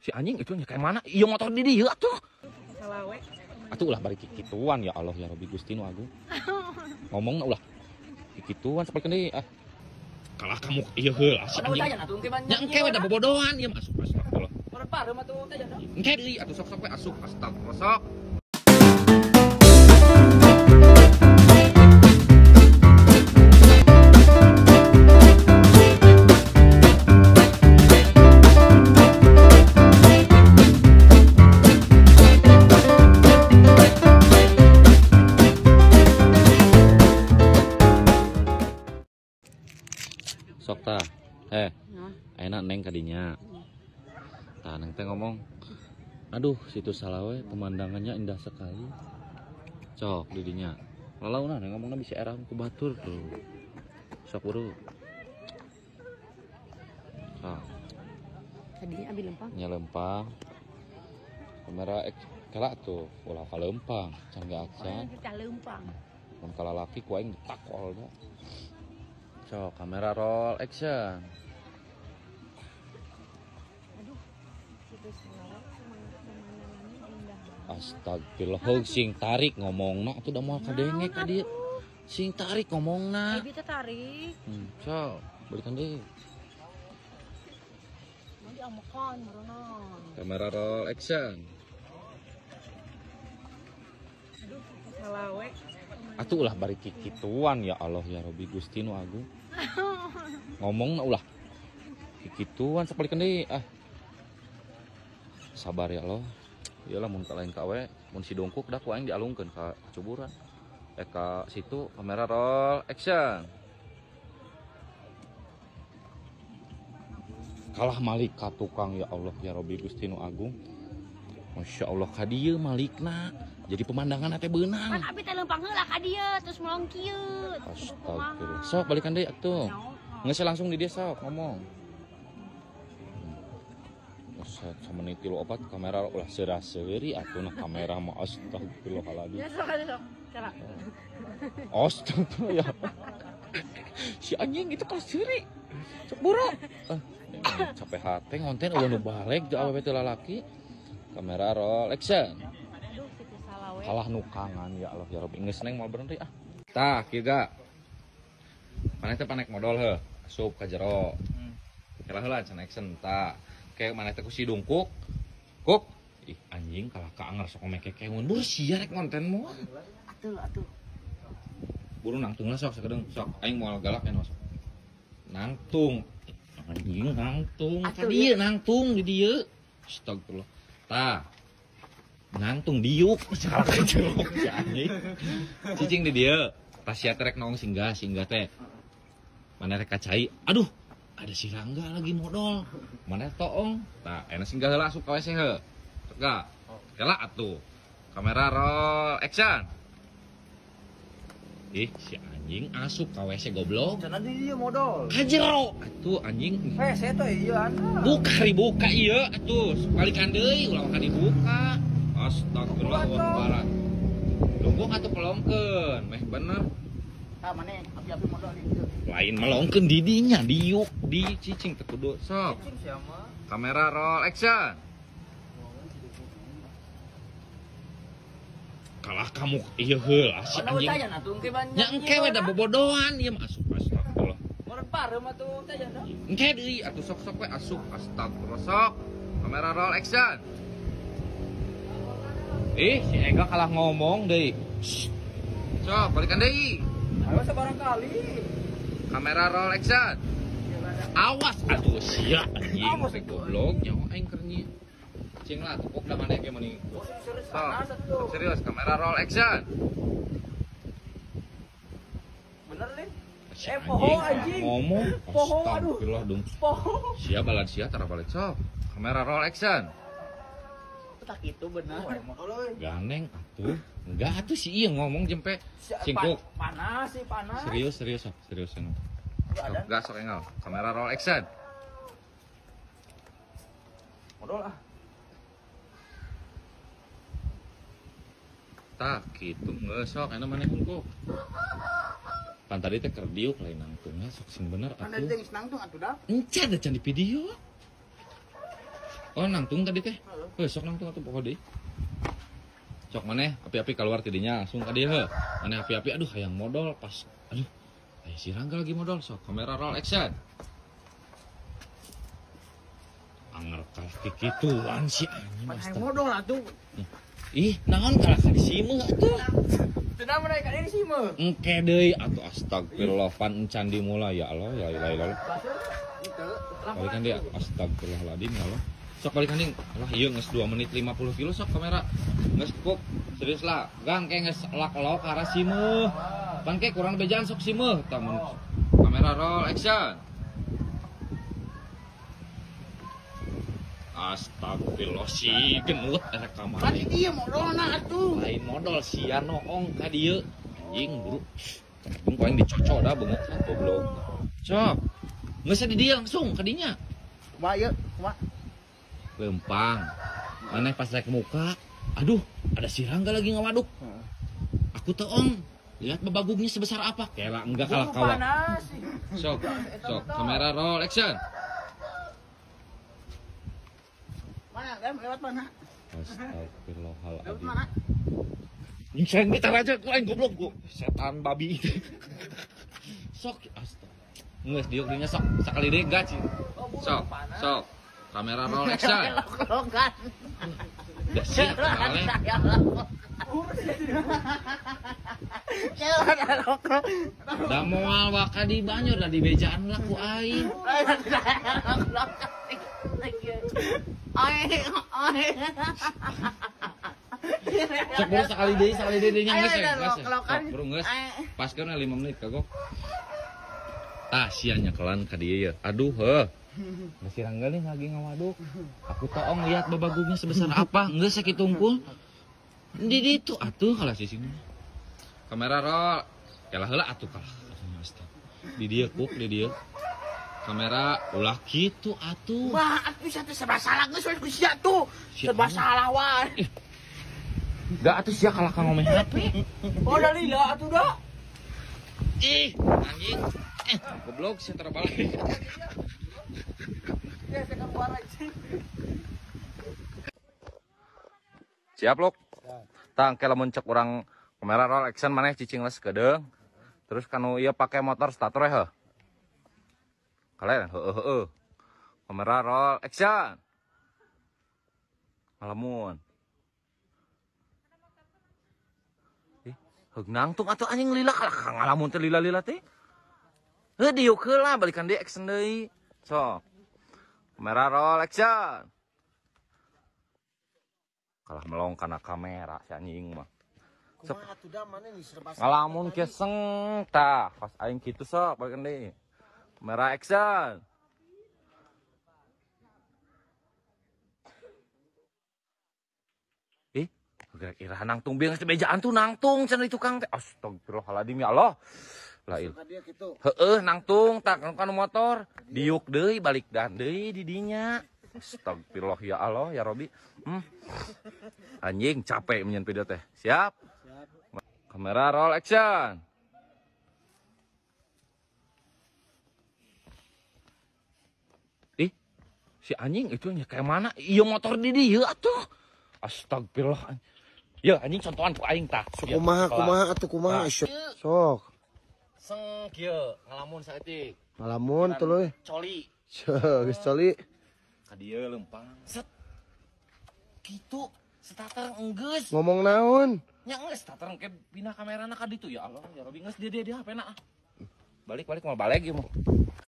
Si anjing itu nya kayak mana? Ieu motor di dieu atuh. Salawe. Atuh ulah bari kikituan ya Allah ya Rabbi Gusti nu agung. Ngomongna ulah kikituan saperkeun deui ah. Kalah kamu ieu heula si anjing. Nya engke we da bobodohan ieu mah asup astagfirullah. Engke deui atuh sok-sok we asup astagfirullah sok. Sok tah, enak neng kadinya. Tah neng teh ngomong, aduh situ Salawe pemandangannya indah sekali. Cok didinya. Lalauna neng ngomongna bisa era ku batur tuh. Sok buru. Sok. Kadinya abi lempang. Nya lempang. Kamera kala tuh, ulah kalempang, can ge acan. Kalempang. Mun kalalaki ku aing ditakol da. Sok, kamera roll action. Aduh, situ Salawe pemandangannya indah. Astagfirullah, sing tarik ngomongna atuh da moal kadenge ka dieu. Sing tarik ngomongna. Abi teh tarik. Sok, balikan deui. Mau diamekan meureunna. Kamera roll action. Aduh, situ Salawe. Atuh ulah bari kikituan ya Allah ya Rabbi Gusti nu agung. Ngomongna ulah kikituan saperkeun deui ah. Sabar ya Allah. Iyalah mun ka lain ka we, mun si dongkuk da ku aing dialungkeun ka kuburan. Ka situ kamera roll action. Kalah malik ka tukang ya Allah ya Rabbi Gusti nu agung. Masya Allah ka dieu malikna. Jadi pemandangan teh beunang. Kan abi teh lempang heula ka dieu terus melong kieu. Astagfirullah. Sok balikan deui atuh. Geus langsung di dieu sok ngomong. Set samenit 3-4 kamera ulah seura-seuri atuh nah kamera mah astagfirullahaladzim. Ya sok sok. Cara. Astagfirullah ya. Si anjing itu kelas seuri. Sok buru. Capek hate ngonten ulah nu balik jeung awewe teh lalaki. Kamera roll action. Kalah nukangan ya Allah ya Rabbi geus neng moal berhenti ah. Tah kieu ga. Maneh teh panek modal heuh, asup ka jero. Kela heula can action tah. Kayak maneh teh ku si dungkuk. Kuk. Ih anjing kalah ka anger sok mekekeun. Buru sia rek ngonten moal. Atuh atuh. Buru nangtung lah sok sakedeung sok aing moal galak anu sok. Nangtung. Anjing nangtung. Ka dieu nangtung di dieu. Astagfirullah. Tah. Nangtung diuk salah jeruk si anjing. Cicing di dieu. Tas sia teh rek noong singgah, singgah teh. Mana rek kacai. Aduh, ada si Rangga lagi modal. Mana toong. Tah, enak singgah heula asup ka WC heuh. Tega. Kela atuh. Kamera roll action. Ih, si anjing asup ka WC goblok. Cenah di dieu modal. Ka jero atuh anjing. WC teh ieu anda. Buka ribuka ieu atuh. Balikan deui ulah ka dibuka. Astagfirullah wa dongkok atuh pelongkeun, meh bener. Tah maneh api-api modal di dieu. Lain melongkeun di dinya, diuk di cicing teu kudu sok. Kamera roll action. Kalah kamu ieu heula si anjing. Nya engke we da bobodohan ieu mah asup astagfirullah. Engke deui atuh sok-sok we asup astagfirullah sok. Kamera roll action. Ih, si Ega kalah ngomong deui. Sok, balikan deui. Ayo sabarang kali. Kamera roll action. Awas atuh sia anjing. Awas goblok nyawa aing keur nyi. Cing lah atuh da maneh ge mending. Sok, serius kamera roll action. Bener nih. Poho anjing. Ngomong poho aduh. Astagfirullah dong. Poho. Sia balad sia tara balik sok. Kamera roll action. Tak itu benar. Ganeng atuh. Enggak atuh si ieu ngomong jempe. Singkuk. Panas sih panas. Serius serius sok, serius anu. Enggak sok engal. Kamera roll action. Modal ah. Tah kitu geus sok anu maneh kungkuk. Pan tadi teh keur diuk lain nangtungna sok sing bener atuh. Pan tadi geus nangtung atuh dah. Encan da can di video. Oh, nangtung tadi teh. Heuh, sok nangtung atuh poho deui. Sok maneh api-api keluar tidinya langsung ka dieu heuh. Maneh api-api aduh hayang modol pas aduh. Aya si Rangga lagi modol sok kamera roll action. Anger kalah kikituan si anjing. Hayang modol atuh. Ih, naon kalah ka di simeuh atuh. Teu naon ka di simeuh. Engke deui atuh astagfirullah pan encan dimulai ya Allah ya ilaha illallah. Balikan dia astagfirullahaladzim ya Allah. Sok balikan ding. Alah ieu geus 2 menit 50 kilo sok kamera. Geus kuk serius lah. Gang ke geus lak-lok ka arah simeuh. Pan ke kurang bejaan sok simeuh tah mun. Kamera roll action. Astagfirullah si genut rek ka mana. Tadi ieu modolna atuh. Lain modol sia noong ka dieu. Anjing buru. Bung paling dicocok dah beungeut goblok. Sok. Geus di dieu langsung ka dinya. Kumaha ieu? Kumaha? Lempang. Maneh pas rek muka, aduh, ada si Rangga lagi ngawaduk. Aku teong. Lihat babagugnya sebesar apa. Kela enggak kalah kawa. Sok, sok, kamera roll action. Mana? Lewat mana? Astagfirullahaladzim. Nyingsen gitar aja, ku aing goblok gua. Setan babi. Sok, astaga. Geus diuk dinya sok, sakali deui enggak sih. Sok, sok. Kamera roll action. Dah sih, da moal waka di banyu da di bejaan lah ku aing. Sok buru sekali deui nya geus geus. Sok buru geus. Paskeun 5 menit kagok. Tah sia nyekelan ka dieu ye. Aduh heuh. Masih Rangga nih lagi ngawaduk. Aku toong lihat babagugnya sebesar apa. Geus sakitu unggul. Di ditu atuh kalah sisina. Kamera roll. Kalah heula atuh kalah. Di dieu kuk di dieu. Kamera ulah kitu atuh. Wah, atuh sia teh serba salah geus we ku sia tuh. Serba salah wae. Enggak atuh sia kalah ka ngomeh HP. Oh, da lila atuh da. Ih, anjing. Goblok sia terbalik. Siap lok. Tang ke lamun cek urang kamera roll action maneh cicing les kedeung. Terus kanu ieu pake motor starter heuh. Kalian heueuh heueuh. Kamera roll action. Ngalamun. Ih, heug nangtung atuh anjing lila kalah ngalamun teh lila-lila teh. Heuh diuk heula balikan deui action deui. Sok. Kamera roll action. Kalah melong kana kamera si anjing mah. Sok. Ngalamun kieu seng tah, pas aing kitu sok balikan deui. Kamera action. Ih, kira-kira nangtung bieu geus bejaan tuh nangtung cenah di tukang teh. Astagfirullahaladzim ya Allah. La il. Heeh, nangtung tak kanu motor, diuk deui balik dan deui di dinya. Astagfirullah ya Allah ya Robi. Anjing capek menyen video teh. Siap? Siap. Kamera roll action. Ih, si anjing itu nya kayak mana? Iya motor di dieu atuh. Astagfirullah. Ya anjing contohan ku aing tah. Kumaha kumaha atuh kumaha sok. Seng kieu ngalamun saeutik. Ngalamun tuluy. Coli. Geus coli. Ka dieu lempang. Set. Kitu starter enggeus. Ngomong naon? Nya geus starter engke pindah kamerana ka ditu ya Allah ya Robi geus dia dia HP na. Balik balik mau balik ieu mah.